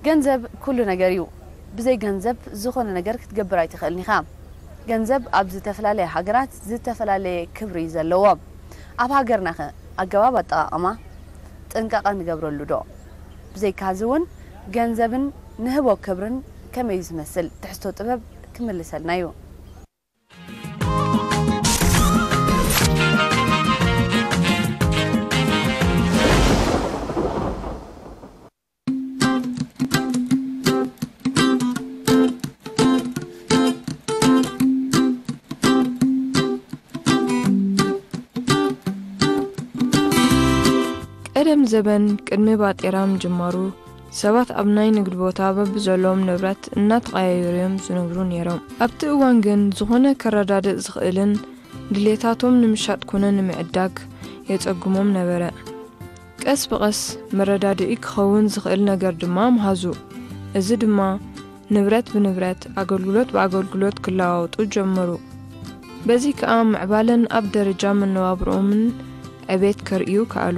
ገንዘብ ኩሉ ነገር እዩ። ብዘይ ገንዘብ ዝኾነ ነገር ክትገብር ኣይትኽእልን ኢኻ። ገንዘብ ኣብ ዝተፈላለያ ሃገራት ዝተፈላለየ ክብሪ እዩ ዘለዎ። ኣብ ሃገርናኸ ኣገባብ ኣጠቓቕማ ጥንቃቐ ንገብረሉ ዶ? ብዘይካዚ እውን ገንዘብን ንህቦ ክብርን ከመይ እዩ ዝመስል ትሕዝቶ ጥበብ ክምልሰልና እዩ። ቀደም ዘበን ቅድሚ ባጤራ ምጅማሩ ሰባት ኣብ ናይ ንግድ ቦታ በብዘለዎም ንብረት እናተቐያየሩ እዮም ዝነብሩ ነይሮም። ኣብቲ እዋን ግን ዝኾነ ከረዳድእ ዝኽእልን ድሌታቶም ንምሻጥ ኮነ ንምዕዳግ የጸግሞም ነበረ። ቀስ ብቐስ መረዳድኢ ክኸውን ዝኽእል ነገር ድማ ምሃዙ። እዚ ድማ ንብረት ብንብረት፣ ኣገልግሎት ብኣገልግሎት ክለዋወጡ ጀመሩ። በዚ ከኣ ምዕባለን ኣብ ደረጃ መነባብሮኦምን ዕቤት ከርእዩ ከኣሉ።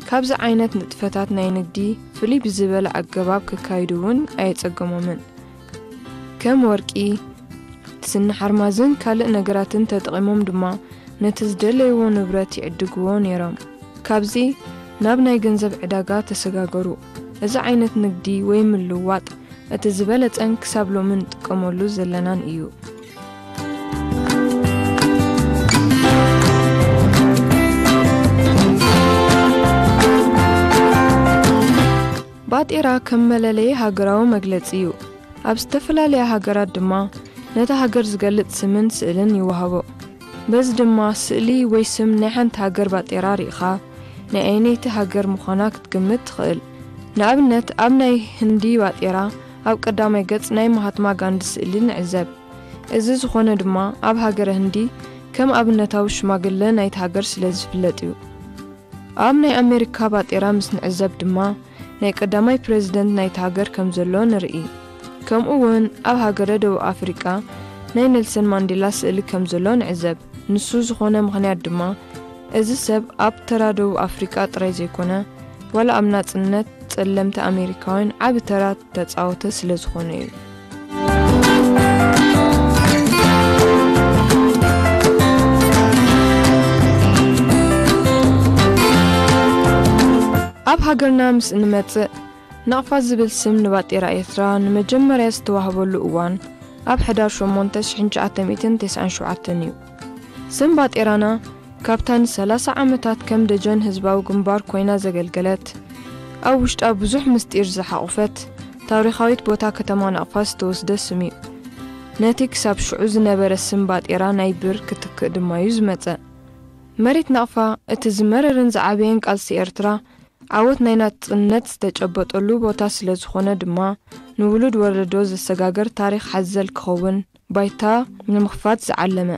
ካብዚ ዓይነት ንጥፈታት ናይ ንግዲ ፍልይ ብዝበለ ኣገባብ ክካይዱ እውን ኣየጸገሞምን። ከም ወርቂ፣ ስኒ ሓርማዝን ካልእ ነገራትን ተጠቒሞም ድማ ነቲ ዝደለይዎ ንብረት ይዕድግዎ ነይሮም። ካብዚ ናብ ናይ ገንዘብ ዕዳጋ ተሰጋገሩ። እዚ ዓይነት ንግዲ ወይ ምልውዋጥ እቲ ዝበለጸን ክሳብ ሎሚ ንጥቀመሉ ዘለናን እዩ። ባጤራ ከም መለለዪ ሃገራዊ መግለጺ እዩ። ኣብ ዝተፈላለያ ሃገራት ድማ ነታ ሃገር ዝገልጽ ስምን ስእልን ይወሃቦ። በዚ ድማ ስእሊ ወይ ስም ናይ ሓንቲ ሃገር ባጤራ ርኢኻ ናይ ኣየነይቲ ሃገር ምዃና ክትግምት ትኽእል። ንኣብነት ኣብ ናይ ህንዲ ባጤራ ኣብ ቀዳማይ ገጽ ናይ ማሃትማ ጋንዲ ስእሊ ንዕዘብ። እዚ ዝኾነ ድማ ኣብ ሃገረ ህንዲ ከም ኣብነታዊ ሽማግለ ናይቲ ሃገር ስለ ዝፍለጥ እዩ። ኣብ ናይ ኣሜሪካ ባጤራ ምስ ንዕዘብ ድማ ናይ ቀዳማይ ፕረዚደንት ናይቲ ሃገር ከም ዘሎ ንርኢ። ከምኡ እውን ኣብ ሃገረ ደቡብ ኣፍሪቃ ናይ ኔልሰን ማንዴላ ስእሊ ከም ዘሎ ንዕዘብ። ንሱ ዝኾነ ምኽንያት ድማ እዚ ሰብ ኣብ ተራ ደቡብ ኣፍሪቃ ጥራይ ዘይኮነ ዋላ ኣብ ናጽነት ጸለምቲ ኣሜሪካውያን ዓቢ ተራ ተጻወተ ስለ ዝኾነ እዩ። ኣብ ሃገርና ምስ እንመጽእ ናቕፋ ዝብል ስም ንባጤራ ኤርትራ ንመጀመርያ ዝተዋህበሉ እዋን ኣብ ሕዳር ሸሞንተ ሽሕን ትሽዓተ ሚእትን ተስዓን ሸውዓተን እዩ። ስም ባጤራና ካብታ ንሰላሳ ዓመታት ከም ደጀን ህዝባዊ ግንባር ኮይና ዘገልገለት፣ ኣብ ውሽጣ ብዙሕ ምስጢር ዝሓቖፈት ታሪኻዊት ቦታ ከተማ ናቕፋ ዝተወስደ ስም እዩ። ነቲ ክሳብ ሽዑ ዝነበረ ስም ባጤራ ናይ ብር ክትክእ ድማ እዩ ዝመጸ። መሬት ናቕፋ እቲ ዝመረረን ዝዓበየን ቃልሲ ኤርትራ ዓወት ናይ ናጽነት ዝተጨበጠሉ ቦታ ስለ ዝኾነ ድማ ንውሉድ ወለዶ ዘሰጋገር ታሪኽ ሓዘል ክኸውን ባይታ ንምኽፋት ዝዓለመ።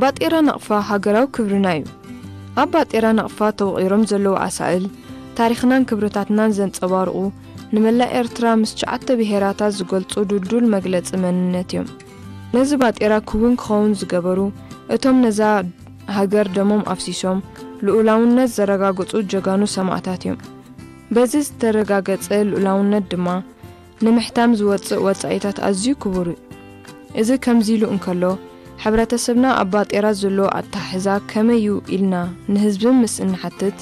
ባጤራ ናቕፋ ሃገራዊ ክብርና እዩ። ኣብ ባጤራ ናቕፋ ተወቒሮም ዘለዉ ኣሳእል፣ ታሪኽናን ክብርታትናን ዘንጸባርቑ፣ ንመላእ ኤርትራ ምስ ትሽዓተ ብሄራታ ዝገልጹ ድልዱል መግለጺ መንነት እዮም። ነዚ ባጤራ ክውን ክኸውን ዝገበሩ፣ እቶም ነዛ ሃገር ደሞም ኣፍሲሶም ልኡላውነት ዘረጋገጹ ጀጋኑ ሰማእታት እዮም። በዚ ዝተረጋገጸ ልኡላውነት ድማ ንምሕታም ዝወጽእ ወጻኢታት ኣዝዩ ክቡር እዩ። እዚ ከምዚ ኢሉ እንከሎ፣ ሕብረተሰብና ኣብ ባጤራ ዘሎ ኣተሓሕዛ ከመይ እዩ ኢልና ንህዝቢ ምስ እንሓትት፣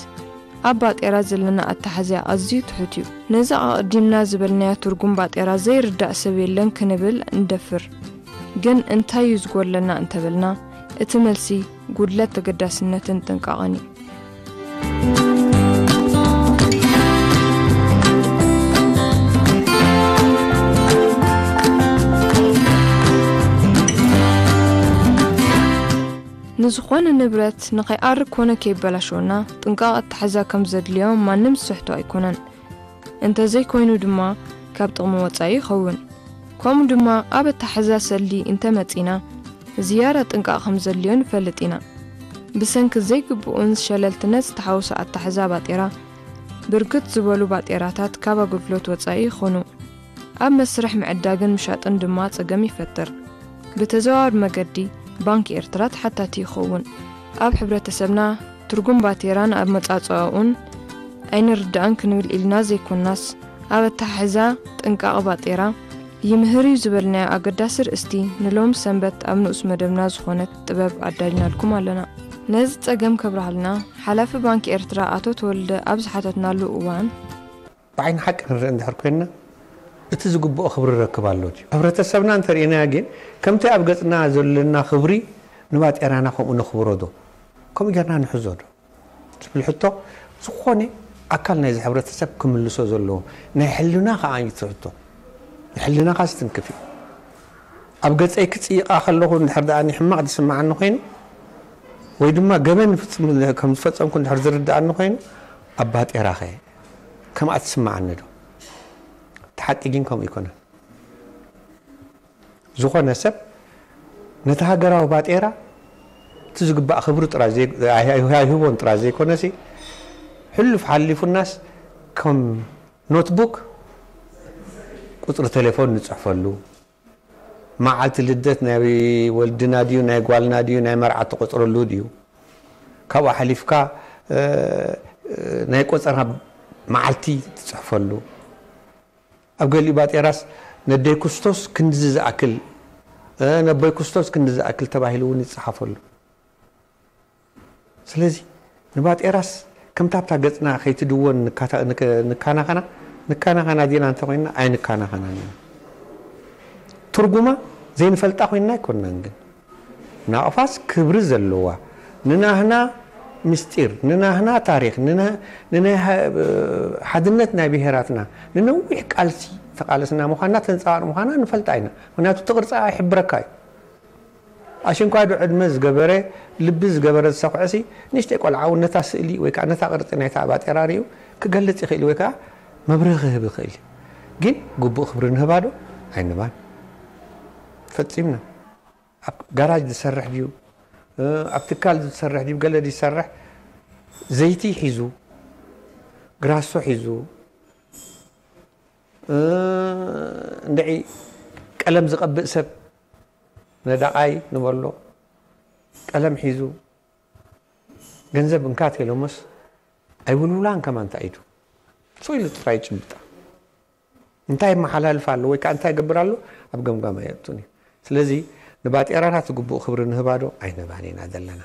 ኣብ ባጤራ ዘለና ኣተሓሕዛ ኣዝዩ ትሑት እዩ። ነዚ ኣቐዲምና ዝበልናዮ ትርጉም ባጤራ ዘይርዳእ ሰብ የለን ክንብል እንደፍር። ግን እንታይ እዩ ዝጎድለና እንተበልና፣ እቲ መልሲ ጉድለት ተገዳስነትን ጥንቃቐን እዩ። ንዝኾነ ንብረት ንኸይኣርግ ኮነ ከይበላሸወና ጥንቃቐ ኣተሓሕዛ ከም ዘድልዮ ማንም ዝስሕቶ ኣይኮነን። እንተዘይኮይኑ ድማ ካብ ጥቕሚ ወጻኢ ይኸውን። ከምኡ ድማ ኣብ ኣተሓሕዛ ሰልዲ እንተመጺና ዝያዳ ጥንቃቐ ከም ዘድልዮ ንፈልጥ ኢና። ብሰንኪ ዘይግብኡን ሸለልትነት ዝተሓወሶ ኣተሓሕዛ ባጤራ ብርክት ዝበሉ ባጤራታት ካብ ኣገልግሎት ወጻኢ ይኾኑ። ኣብ መስርሕ ምዕዳግን ምሻጥን ድማ ጸገም ይፈጥር። ብተዘዋዋሪ መገዲ ባንክ ኤርትራ ተሓታቲ ይኸውን። ኣብ ሕብረተሰብና ትርጉም ባጤራን ኣመጻጽኣኡን ኣይንርዳእን ክንብል ኢልና ዘይኮናስ፣ ኣብ ኣተሓሕዛ ጥንቃቐ ባጤራ ይምህር እዩ ዝበልናዮ ኣገዳሲ ርእስቲ ንሎሚ ሰንበት ኣብ ንኡስ መደብና ዝኾነት ጥበብ ኣዳሊናልኩም ኣለና። ነዚ ጸገም ከብርሃልና ሓላፊ ባንክ ኤርትራ ኣቶ ተወልደ ኣብ ዝሓተትናሉ እዋን፣ ብዓይኒ ሓቂ ንርኢ እንድሕር ኮይንና፣ እቲ ዝግብኦ ክብሪ ይረክብ ኣሎ ድዩ? ሕብረተሰብና እንተርኢናዮ ግን፣ ከምቲ ኣብ ገጽና ዘለና ክብሪ ንባጤራና ከምኡ ነኽብሮ ዶ? ከምኡ ጌርና ንሕዞ ዶ? ዝብል ሕቶ ዝኾነ ኣካል ናይዚ ሕብረተሰብ ክምልሶ ዘለዎ፣ ናይ ሕልና ከኣ እዩ እቲ ሕቶ። ንሕልናኻ ዝትንክፍ እዩ። ኣብ ገጸይ ክጽይቓ ከለኹ እንድሕር ደኣ ሕማቕ ዝስምዓኒ ኮይኑ፣ ወይ ድማ ገበን ፍጽም-፣ ከም ዝፈጸምኩ እንድሕር ዝርድኣኒ ኮይኑ፣ ኣብ ባጤራኸ ከምኣ ትስምዓኒ ዶ? እቲ ሓቂ ግን ከምኡ ኣይኮነን። ዝኾነ ሰብ ነቲ ሃገራዊ ባጤራ እቲ ዝግባእ ክብሪ ጥራይ ዘይ-፣ ኣይ-፣ ኣይህቦን ጥራይ ዘይኮነሲ፣ ሕሉፍ ሓሊፉናስ ከም ኖትቡክ ቁጽሪ ቴሌፎን ንጽሕፈሉ፣ መዓልቲ ልደት ናይ ወልድና ድዩ፣ ናይ ጓልና ድዩ፣ ናይ መርዓ ትቆጽረሉ ድዩ? ካብኡ ሓሊፍካ፣ እ፣ ናይ ቆጸራ መዓልቲ ትጽሕፈሉ። ኣብ ገሊኡ ባጤራስ ነደይ ኩስቶስ ክንድዚ ዝኣክል፣ እ፣ ነቦይ ኩስቶስ ክንዲ ዝኣክል ተባሂሉ እውን ይጸሓፈሉ። ስለዚ ንባጤራስ ከምታ ኣብታ ገጽና ከይትድወን ንካታ-፣ ንከ-፣ ንካናኸና፣ ንካናኸና ዲና እንተኾይንና ኣይንካናኸናን ኢና። ትርጉማ ዘይንፈልጣ ኮይንና ኣይኮንናን ግን። ናቕፋስ ክብሪ ዘለዋ፣ ንናህና ምስጢር፣ ንናህና ታሪኽ፣ ንና-፣ ንናይ ሓ-፣ ሓድነት ናይ ብሄራትና፣ ንነዊሕ ቃልሲ ተቓለስና ምዃንና ተንጸባርቕ ምዃና ንፈልጣ ኢና። ምኽንያቱ እቲ ቅርጻ ይሕብረካ እዩ። ኣሽንኳይ ዶ ዕድመ ዝገበረ፣ ልቢ ዝገበረ ዝሰኹዐሲ፣ ንእሽተይ ቆልዓ እውን ነታ ስእሊ ወይ ከኣ ነታ ቅርጺ ናይታ ባጤራ ርእዩ ክገልጽ ይኽእል ወይ ከኣ መብርሂ ክህብ ይኽእል እዩ። ግን ግቡእ ክብሪ ንህባ ዶ? ኣይንባን። ፈጺምና። ኣብ ጋራጅ ዝሰርሕ ድዩ? እ፣ ኣብ ትካል ዝሰርሕ ድዩ? ገለ ድዩ ዝሰርሕ? ዘይቲ ሒዙ፣ ግራሶ ሒዙ፣ እ፣ እንድዒ ቀለም ዝቐብእ ሰብ፣ ነዳቓይ ንበሎ፣ ቀለም ሒዙ፣ ገንዘብ እንካ ተይሎሞስ፣ ኣይውልውላን ከማን እንታይ ኢዱ? ስቕ ኢሉ ጥራይ ይጭብጣ። እንታይ ይመሓላልፍ ኣሎ ወይ ከኣ እንታይ ይገብር ኣሎ? ኣብ ገምጋም ኣየእቱን እዩ። ስለዚ ንባጤራና እቲ ግቡእ ክብሪ ንህባ ዶ ኣይንህባን ኢና ዘለና።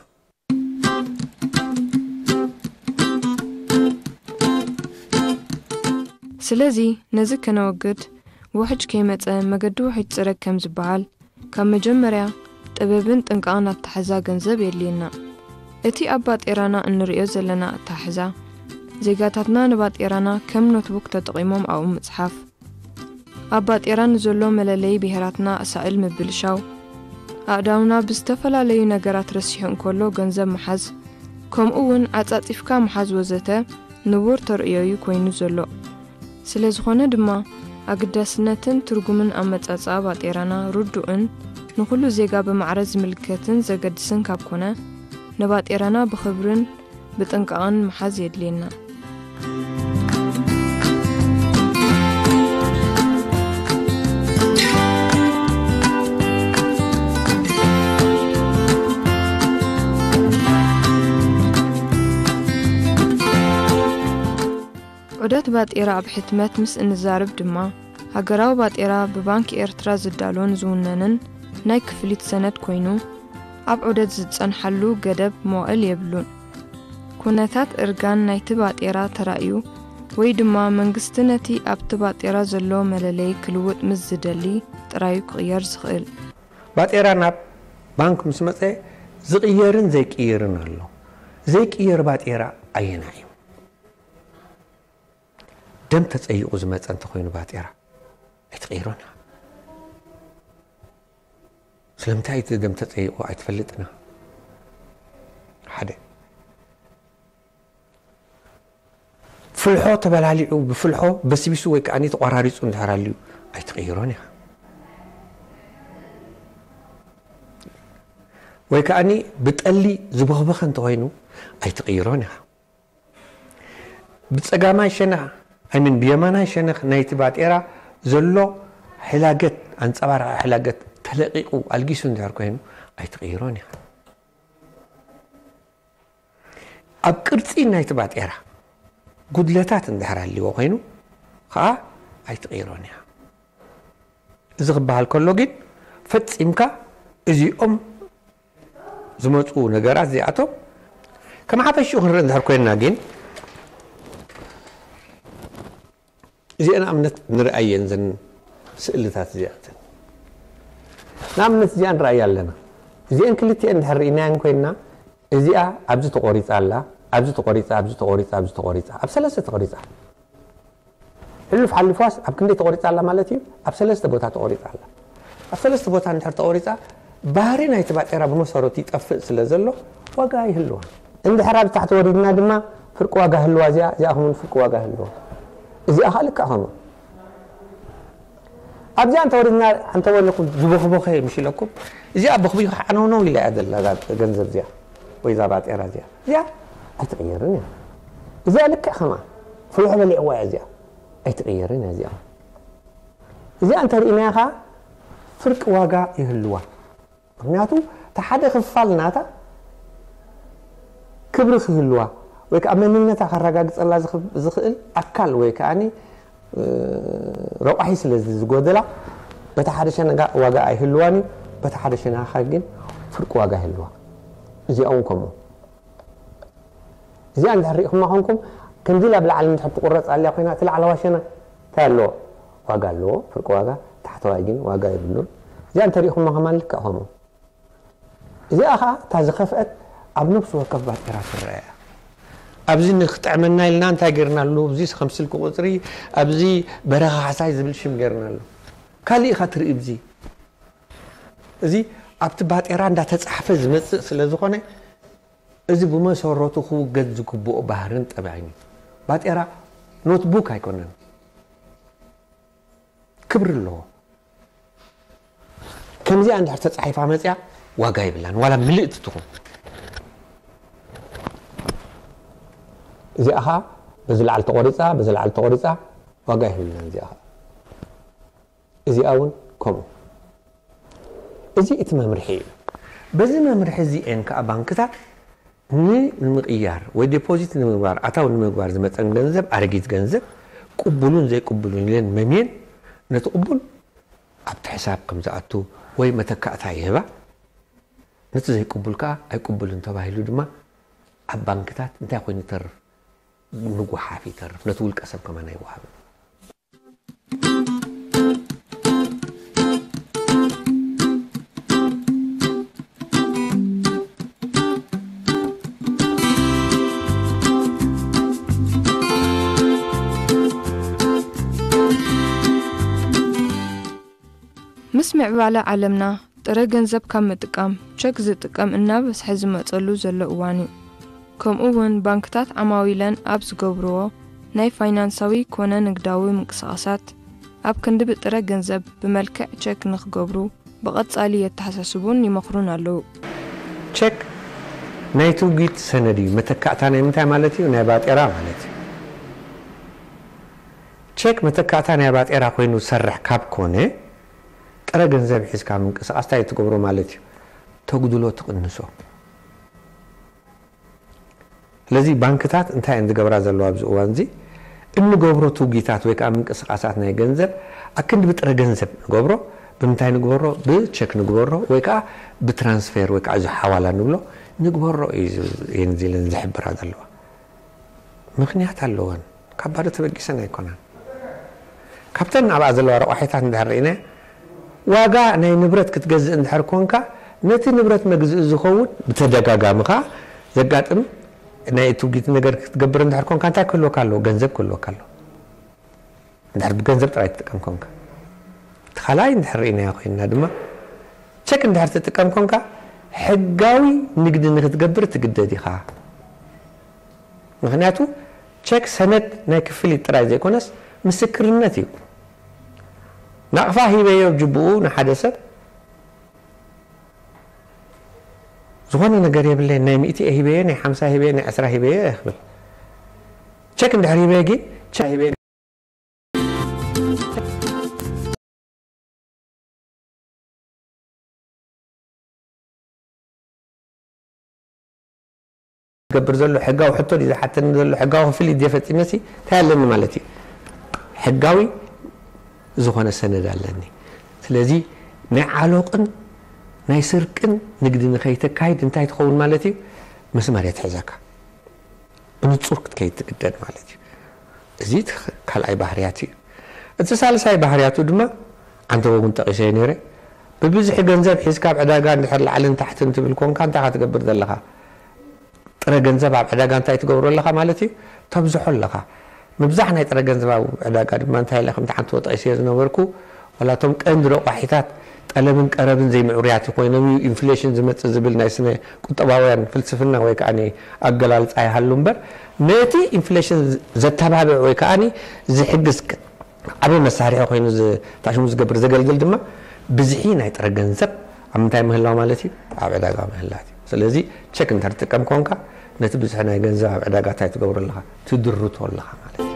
ስለዚ ነዚ ከነወግድ፣ ውሕጅ ከይመጸ መገዲ ውሕጅ ጽረግ ከም ዝበሃል፣ ካብ መጀመርያ ጥበብን ጥንቃቕን ኣተሓሕዛ ገንዘብ የድልየና። እቲ ኣብ ባጤራና እንርእዮ ዘለና ኣተሓሕዛ፣ ዜጋታትና ንባጤራና ከም ኖትቡክ ተጠቒሞም ኣብኡ ምጽሓፍ፣ ኣብ ባጤራ ንዘሎ መለለዪ ብሄራትና ኣሳእል ምብልሻው፣ ኣእዳውና ብዝተፈላለዩ ነገራት ረሲሑ እንከሎ ገንዘብ ምሓዝ፣ ከምኡ እውን ዓጻጺፍካ ምሓዝ ወዘተ ንቡር ተርእዮ'ዩ ኮይኑ ዘሎ። ስለ ዝኾነ ድማ፣ ኣገዳስነትን ትርጉምን ኣመጻጽኣ ባጤራና ርዱእን ንኹሉ ዜጋ ብማዕረ ዝምልከትን ዘገድስን ካብ ኮነ፣ ንባጤራና ብኽብርን ብጥንቃቕን ምሓዝ የድልየና። ዑደት ባጤራ ኣብ ሕትመት ምስ እንዛረብ ድማ፣ ሃገራዊ ባጤራ ብባንክ ኤርትራ ዝዳሎን ዝውነንን ናይ ክፍሊት ሰነድ ኮይኑ፣ ኣብ ዑደት ዝጸንሓሉ ገደብ መዋእል የብሉን። ኩነታት እርጋን ናይቲ ባጤራ ተራእዩ ወይ ድማ መንግስቲ ነቲ ኣብቲ ባጤራ ዘሎ መለለዪ ክልውጥ ምስ ዝደሊ ጥራዩ ክቕየር ዝኽእል። ባጤራ ናብ ባንክ ምስ መጸ ዝቕየርን ዘይቅየርን ኣሎ። ዘይቅየር ባጤራ ኣየናይ እዩ? ደም ተጸይቑ ዝመጸ እንተኾይኑ ባጤራ ኣይትቕይሮን። ስለምንታይ እቲ ደም ተጸይቑ ኣይትፈልጥን? ሓደ ፍልሖ ተበላሊዑ ብፍልሖ በስቢሱ ወይ ከኣ ተቋራሪጹ እንድሕር ኣልዩ ኣይትቕይሮን ኢኻ። ወይ ከኣ ብጠሊ ዝበኽበኸ እንተኾይኑ ኣይትቕይሮን ኢኻ። ብጸጋማይ ሸነኽ ኣይምን ብየማናይ ሸነኽ ናይቲ ባጤራ ዘሎ ሕላገት፣ ኣንጸባራቂ ሕላገት ተለቂቑ ኣልጊሱ እንድሕር ኮይኑ ኣይትቕይሮን ኢኻ። ኣብ ቅርጺ ናይቲ ባጤራ ጉድለታት እንድሕር ኣልዎ ኮይኑ ኸኣ ኣይትቕይሮን ኢኻ። እዚ ክበሃል ከሎ ግን ፈጺምካ እዚኦም ዝመጹ ነገራት እዚኣቶም ከም ሓፈሽኡ ክንርኢ እንድሕር ኮይንና ግን እዚአን ኣብነት ንርኣየን ዘን ስእልታት እዚኣተን ንኣብነት እዚኣ ንርኣያ ኣለና። እዚአን ክልቲአን እንድሕር ርኢናየን ኮይንና እዚኣ ኣብዚ ተቆሪፃ ኣላ፣ ኣብዚ ተቆሪፃ፣ ኣብዚ ተቆሪፃ፣ ኣብዚ ተቆሪፃ፣ ኣብ ሰለስተ ተቆሪፃ። ሕሉፍ ሓልፍዋስ ኣብ ክንደይ ተቆሪፃ ኣላ ማለት እዩ? ኣብ ሰለስተ ቦታ ተቆሪፃ ኣላ። ኣብ ሰለስተ ቦታ እንድሕር ተቆሪፃ ባህሪ ናይቲ ባጤራ ብመሰረቱ ይጠፍእ ስለ ዘሎ ዋጋ ይህልዋ። እንድሕር ኣብ ታሕቲ ወሪድና ድማ ፍርቂ ዋጋ ህልዋ እዚኣ፣ እዚኣ ከምን ፍርቂ ዋጋ ህልዋ። እዚኣ ከዓ ልክዕ ከምኡ። ኣብዚኣ እንተወሪድና እንተበለኩም ዝቦኽቦኸ ምሽ ኢለኩም፣ እዚኣ ቦኽቢኻ ዓነውነው ኢላ እያ ዘላ እዛ ገንዘብ እዚኣ ወይ እዛ ባጤራ እዚኣ። እዚኣ ኣይትቕየርን እያ። እዚኣ ልክዕ ከማ ፍሉሕ በሊዕዋ እያ እዚኣ። ኣይትቕየርን እያ እዚኣ። እዚኣ እንተርኢናያ ኸዓ ፍርቂ ዋጋ ይህልዋ። ምክንያቱ እቲ ሓደ ክፋል ናታ ክብሪ ክህልዋ ወይ ከዓ መንነታ ከረጋግፀላ ዝኽብ- ዝኽእል ኣካል ወይ ከዓ ረቋሒ ስለ ዝጎደላ በቲ ሓደ ሸነጋ ዋጋ ኣይህልዋን እዩ። በቲ ሓደ ሸነኻ ግን ፍርቂ ዋጋ ይህልዋ። እዚኣ እውን ከምኡ። እዚኣ እንድሕር ሪኢኹማ ኮንኩም ከምዚ ኢላ ብላዕሊ እንድሕር ትቁረፅ ኣልያ ኮይና እቲ ላዕለዋ ሸነ እንታይ ኣለዎ? ዋጋ ኣለዎ፣ ፍርቂ ዋጋ። ታሕተዋይ ግን ዋጋ የብሉን። እዚኣ እንተሪኢኹማ ከማን ልክዕ ከምኡ። እዚኣ ኸዓ እታ ዝኸፍአት ኣብ ነብሲ ወከፍ ባጤራ ትረአ እያ። ኣብዚ ንክጥዕመና ኢልና እንታይ ጌርናሉ? ኣብዚ ከም ስልኪ ቁፅሪ፣ ኣብዚ በረኻ ሓሳይ ዝብል ሽም ጌርናሉ። ካሊእ ኢኻ ትርኢ። እዚ እዚ ኣብቲ ባጤራ እንዳተፃሕፈ ዝመፅእ ስለ ዝኾነ እዚ ብመሰረቱ ክውገድ ዝግብኦ ባህርን ጠባይን እዩ። ባጤራ ኖትቡክ ኣይኮነን፣ ክብሪ ኣለዎ። ከምዚኣ እንድሕር ተፃሒፋ መፅያ ዋጋ ይብላን ዋላ ምልእቲ ትኹን። እዚኣ ኸዓ በዚ ላዕሊ ተቆሪፃ በዚ ላዕሊ ተቆሪፃ ዋጋ ይህብልናን እዚኣ ኸዓ እዚኣ እውን ከምኡ። እዚ እቲ መምርሒ እዩ። በዚ መምርሒ እዚኤን ከዓ ባንክታት ንምቕያር ወይ ዴፖዚት ንምግባር ኣታዊ ንምግባር ዝመፀን ገንዘብ ኣረጊት ገንዘብ ቅቡሉን ዘይቅቡሉን ኢለን መምየን ነቲ ቅቡል ኣብቲ ሕሳብ ከም ዝኣቱ ወይ መተካእታ ይህባ። ነቲ ዘይቅቡል ከዓ ኣይቅቡልን ተባሂሉ ድማ ኣብ ባንክታት እንታይ ኮይኑ ይተርፍ? ምጉሓፍ ይተርፍ። ነቲ ውልቀ ሰብ ከማን ኣይወሃብን። ምስ ምዕባለ ዓለምና ጥረ ገንዘብ ካብ ምጥቃም ቸክ ዝጥቀም እናበዝሐ ዝመፀሉ ዘሎ እዋን እዩ። ከምኡ እውን ባንክታት ዓማዊለን ኣብ ዝገብርዎ ናይ ፋይናንሳዊ ኮነ ንግዳዊ ምንቅስቓሳት ኣብ ክንዲ ብጥረ ገንዘብ ብመልክዕ ቸክ ንክገብሩ ብቐፃሊ የተሓሳስቡን ይመኽሩን ኣለዉ። ቸክ ናይ ትውጊት ሰነድ እዩ። መተካእታ ናይ ምንታይ ማለት እዩ? ናይ ባጤራ ማለት እዩ። ቸክ መተካእታ ናይ ባጤራ ኮይኑ ዝሰርሕ ካብ ኮነ ጥረ ገንዘብ ሒዝካ ምንቅስቓስ እንታይ ትገብሮ ማለት እዩ? ተጉድሎ ትቕንሶ። ስለዚ ባንክታት እንታይ እየን ዝገብራ ዘለዋ ኣብዚ እዋን እዚ? እንገብሮ ትውጊታት ወይ ከዓ ምንቅስቓሳት ናይ ገንዘብ ኣክንዲ ብጥረ ገንዘብ ንገብሮ ብምንታይ ንግበሮ? ብቸክ ንግበሮ ወይ ከዓ ብትራንስፌር ወይ ከዓ እዚ ሓዋላ ንብሎ ንግበሮ እዩ እየን እዚ ኢለን ዝሕብራ ዘለዋ። ምኽንያት ኣለወን። ካብ ባዶ ተበጊሰን ኣይኮናን። ካብተን ኣብኣ ዘለዋ ረቋሒታት እንድሕር ርኢና ዋጋ ናይ ንብረት ክትገዝእ እንድሕር ኮንካ ነቲ ንብረት መግዝኢ ዝኸውን ብተደጋጋሚ ከዓ ዘጋጥም ናይ ትውጊት ነገር ክትገብር እንድሕር ኮንካ እንታይ ክህልወካ ኣለዎ? ገንዘብ ክህልወካ ኣለዎ። እንድሕር ብገንዘብ ጥራይ ትጥቀም ኮንካ። እቲ ካልኣይ እንድሕር ርኢናዮ ኮይንና ድማ ቸክ እንድሕር ትጥቀም ኮንካ ሕጋዊ ንግዲ ንክትገብር ትግደድ ኢኻ። ምኽንያቱ ቸክ ሰነድ ናይ ክፍሊት ጥራይ ዘይኮነስ ምስክርነት እዩ። ናቕፋ ሂበዮ ጅብኡ ንሓደ ሰብ ዝኾነ ነገር የብለይን፣ ናይ ሚእቲ እየ ሂበዮ፣ ናይ ሓምሳ ሂበዮ፣ ናይ ዕስራ ሂበዮ እየ ክብል። ቸክ እንድሕር ሂበ ግን ቸክ ሂበ ገብር ዘሎ ሕጋዊ ሕቶ ድዩ ዝሓተኒ ዘሎ ሕጋዊ ክፍሊት ድየ ፈፂመሲ እንታይ ኣለኒ ማለት እዩ? ሕጋዊ ዝኾነ ሰነድ ኣለኒ። ስለዚ ናይ ዓሎቕን ናይ ስርቅን ንግዲ ንኸይተካይድ እንታይ ትኸውን ማለት እዩ? መስመር እየ ትሕዘካ። ብንጹር ክትከይድ ትግደድ ማለት እዩ። እዚ እቲ ካልኣይ ባህርያት እዩ። እቲ ሳልሳይ ባህርያቱ ድማ ኣንተ እውን ጠቒሰዮ ነይረ። ብብዝሒ ገንዘብ ሒዝካ ኣብ ዕዳጋ እንድሕር ላዕልን ታሕትን ትብል ኮንካ እንታይ ኢኻ ትገብር ዘለኻ? ጥረ ገንዘብ ኣብ ዕዳጋ እንታይ ትገብሮ ኣለኻ ማለት እዩ? ተብዝሖ ኣለኻ። ምብዛሕ ናይ ጥረ ገንዘብ ኣብ ዕዳጋ ድማ እንታይ ኢለ ከምቲ ሓንቲ ወጠቒሰዮ ዝነበርኩ ዋላ እቶም ቀንዲ ረቋሒታት ጠለብን ቀረብን ዘይምዕሩያት ኮይኖም እዩ ኢንፍሌሽን ዝመጽእ ዝብል ናይ ስነ ቁጠባውያን ፍልስፍና ወይ ከዓ ኣገላልጻ ይሃሉ እምበር ነቲ ኢንፍሌሽን ዘተባብዕ ወይ ከዓ ዝሕግዝ ዓቢ መሳርሒ ኮይኑ ታሽሙ ዝገብር ዘገልግል ድማ ብዝሒ ናይ ጥረ ገንዘብ ኣብ ምንታይ ምህላው ማለት እዩ ኣብ ዕዳጋ ምህላት እዩ። ስለዚ ቸክ እንተ ትጥቀም ኮንካ ነቲ ብዝሒ ናይ ገንዘብ ኣብ ዕዳጋ እንታይ ትገብሮ ኣለኻ? ትድርቶ ኣለኻ ማለት እዩ።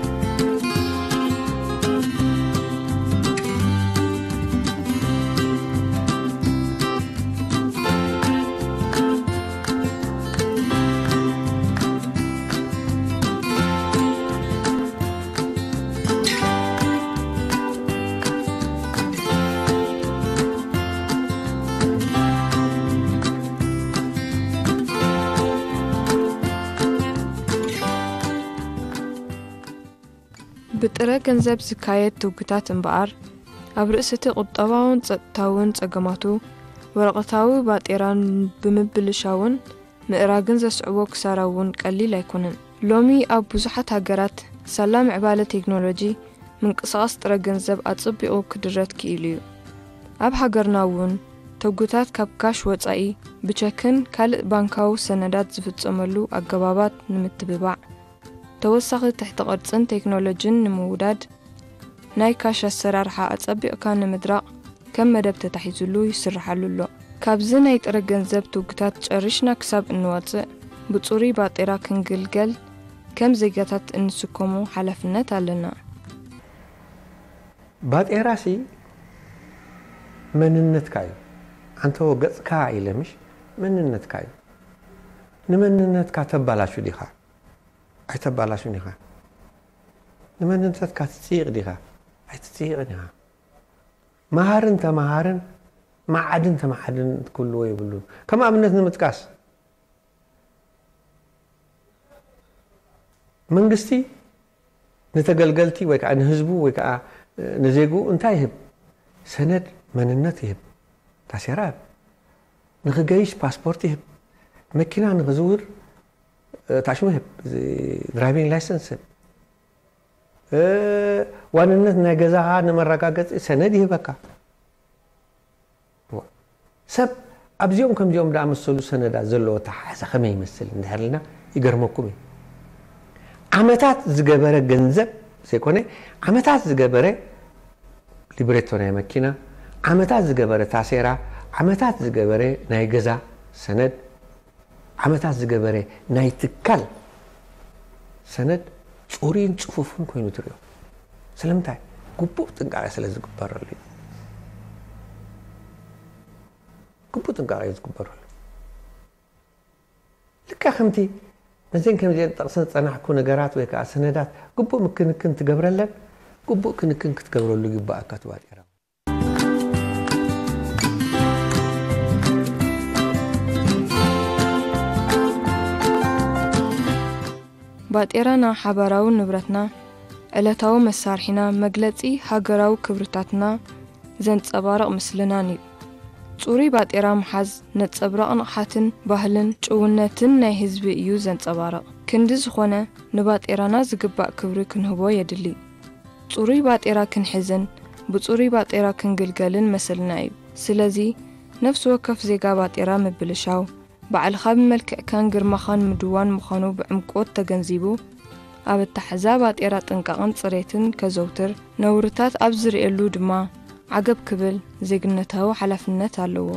ብጥረ ገንዘብ ዝካየድ ትውግታት እምበኣር፣ ኣብ ርእሲ እቲ ቁጠባውን ጸጥታውን ጸገማቱ፣ ወረቐታዊ ባጤራን ብምብልሻውን ምእራግን ዘስዕቦ ክሳራ እውን ቀሊል ኣይኮነን። ሎሚ ኣብ ብዙሓት ሃገራት ሳላ ምዕባለ ቴክኖሎጂ፣ ምንቅስቓስ ጥረ ገንዘብ ኣጸቢቑ ክድረት ክኢሉ እዩ። ኣብ ሃገርና እውን፣ ተጉታት ካብ ካሽ ወጻኢ ብቸክን ካልእ ባንካዊ ሰነዳት ዝፍጸመሉ ኣገባባት ንምትብባዕ፣ ተወሳኺ ትሕተ ቅርጽን ቴክኖሎጂን ንምውዳድ፣ ናይ ካሽ ኣሰራርሓ ኣጸቢቕካ ንምድራቕ ከም መደብ ተታሒዙሉ ይስርሓሉ ኣሎ። ካብዚ ናይ ጥረ ገንዘብ ትውግታት ጨሪሽና ክሳብ እንወጽእ፣ ብጽሩይ ባጤራ ክንግልገል ከም ዜጋታት እንስከሞ ሓላፍነት ኣለና። ባጤራሲ መንነትካ እዩ። ኣንተ ገጽካ ኢለ ምሽ መንነትካ እዩ። ንመንነትካ ተባላሹ ዲኻ? ኣይተባላሹን ኢኻ። ንመንነትካ ትጽይቕ ዲኻ? ኣይትጽይቕን ኢኻ። መሃርን ተመሃርን መዓድን ተመዓድን ክህልዎ የብሉን። ከም ኣብነት ንምጥቃስ መንግስቲ ንተገልገልቲ ወይ ከዓ ንህዝቡ ወይ ከዓ ንዜግኡ እንታይ ይህብ? ሰነድ መንነት ይህብ። ታሴራ ይህብ። ንክገይሽ ፓስፖርት ይህብ። መኪና ንክዝውር ታሽሙ ይህብ። ድራይቪንግ ላይሰንስ ይህብ። ዋንነት ናይ ገዛኻ ንመረጋገፂ ሰነድ ይህበካ። ሰብ ኣብዚኦም ከምዚኦም ዝኣመሰሉ ሰነዳት ዘለዎ ኣተሓሕዛ ከመይ ይመስል እንድሕር ኢልና ይገርመኩም እዩ። ዓመታት ዝገበረ ገንዘብ ዘይኮነ ዓመታት ዝገበረ ሊብሬቶ ናይ መኪና፣ ዓመታት ዝገበረ ታሴራ፣ ዓመታት ዝገበረ ናይ ገዛ ሰነድ፣ ዓመታት ዝገበረ ናይ ትካል ሰነድ ፅሩይን ፅፉፍን ኮይኑ ትሪኦ። ስለምንታይ? ግቡእ ጥንቃቄ ስለ ዝግበረሉ እዩ። ግቡእ ጥንቃቄ እዩ ዝግበረሉ። ልክዕ ከምቲ ነዘን ከምዚአን ጠቕሰ ዝፀናሕኩ ነገራት ወይ ከዓ ሰነዳት ግቡእ ምክንክን ትገብረለን፣ ግቡእ ክንክን ክትገብረሉ ይግባኣካ ትባጤራ። ባጤራና ሓባራዊ ንብረትና፣ ዕለታዊ መሳርሒና፣ መግለጺ ሃገራዊ ክብርታትና ዘንጸባርቕ ምስልናን እዩ። ጽሩይ ባጤራ ምሓዝ ነጸብራቕ ንቕሓትን ባህልን ጭውነትን ናይ ህዝቢ እዩ ዘንጸባርቕ። ክንዲ ዝኾነ ንባጤራና ዝግባእ ክብሪ ክንህቦ የድሊ። ጽሩይ ባጤራ ክንሕዝን ብጽሩይ ባጤራ ክንግልገልን መስልና እዩ። ስለዚ ነፍሲ ወከፍ ዜጋ ባጤራ ምብልሻው ባዕልኻ ብመልክዕካን ግርማኻን ምድዋን ምዃኑ ብዕምቆት ተገንዚቡ፣ ኣብ ኣተሓሕዛ ባጤራ ጥንቃቕን ጽሬትን ከዘውትር፣ ነውርታት ኣብ ዝርእየሉ ድማ ዓገብ ክብል ዜግነታዊ ሓላፍነት ኣለዎ።